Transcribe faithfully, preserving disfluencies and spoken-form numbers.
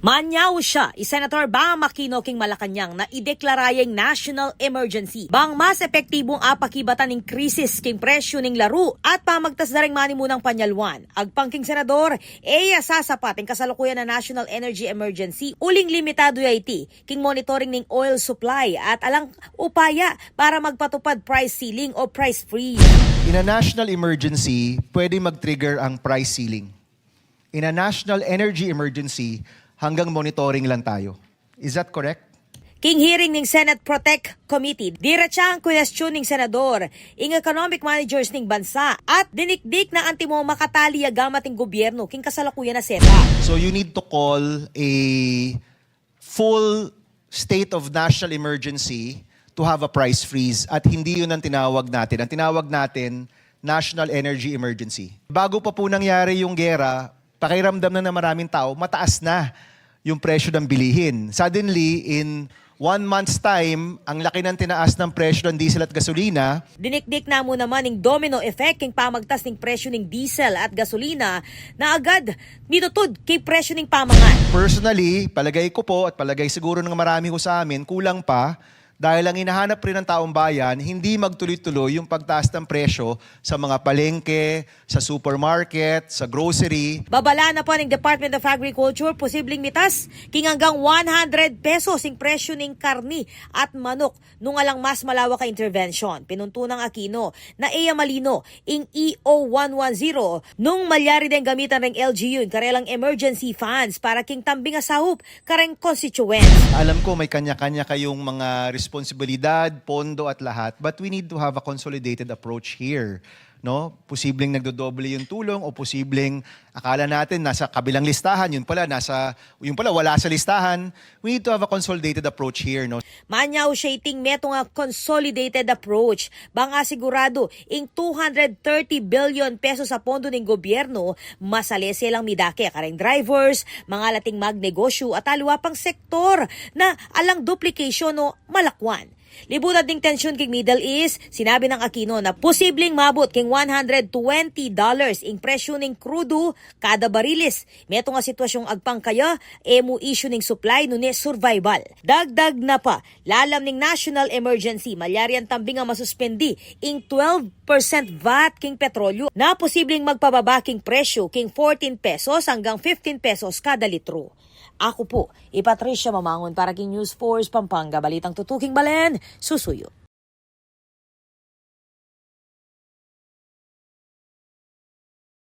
Manyau siya i Senator Bam Aquino king Malacañang na ideklara ya ing national emergency bang mas epektibung apakibatan ing krisis king presyu ning laru at pamagtas da ring manimunang panyalwan. Agpang king senador, e ya sasapat ing kasalukuyan a national energy emergency uling limitadu ya iti king monitoring ning oil supply at alang upaya para magpatupad price ceiling o price freeze. In a national emergency, pwede mag-trigger ang price ceiling. In a national energy emergency, hanggang monitoring lang tayo. Is that correct? King hearing ning Senate Protect Committee, diretsa ing question ning senador ing economic managers ning bansa at dinikdik na antimo makatali ya gamat ing gobyerno king kasalukuyan a setup. So you need to call a full state of national emergency to have a price freeze at hindi yun ang tinawag natin. Ang tinawag natin, national energy emergency. Bago pa po nangyari yung gera, pakiramdam na ng maraming tao, mataas na yung presyo ng bilihin. Suddenly, in one month's time, ang laki ng tinaas ng presyo ng diesel at gasolina. Dinikdik na mu naman ing domino effect king pamagtas ning presyu ning diesel at gasolina na agad mitutud king presyu ning pamangan. Personally, palagay ko po at palagay siguro ng marami ho sa amin, kulang pa dahil ang hinahanap rin ng taong bayan, hindi magtuloy-tuloy yung pagtaas ng presyo sa mga palengke, sa supermarket, sa grocery. Babala na pa ning Department of Agriculture, posibleng mitas king anggang one hundred pesos ing presyu ning karni at manok nung alang mas malawak a intervention. Pinunto nang Aquino na e ya malino ing E O one one zero nung malyari deng gamitan reng L G U ing karelang emergency funds para king tambing a saup kareng constituents. Alam ko may kanya-kanya kayong mga responsibilidad, pondo at lahat, but we need to have a consolidated approach here. No? Posibleng nagdodoble yung tulong o posibleng akala natin nasa kabilang listahan, yun pala nasa yun pala wala sa listahan. We need to have a consolidated approach here, no? Manyau siya iting metung a consolidated approach bang asiguradu ing two hundred thirty billion pesos a pondo ning gobyerno, masalese lang midake kareng drivers, mangalating magnegosyu at aliwa pang sektor na alang duplication o malakwan. Libutad ning tensyun king Middle East, sinabi nang Aquino na posibleng mabut king one hundred twenty dollars ing presyu ning krudu kada barilis. Metung a sitwasyung agpang kaya, e mu issue ning supply nune survival. Dagdag na pa, lalam ning national emergency, malyari yang tambing a masuspendi ing twelve percent vat king petrolyu na posibleng magpababa king presyu king fourteen pesos anggang fifteen pesos kada litro. Aku pu i Patricia Mamangun para king News Force Pampanga, balitang tutuking balen, susuyu.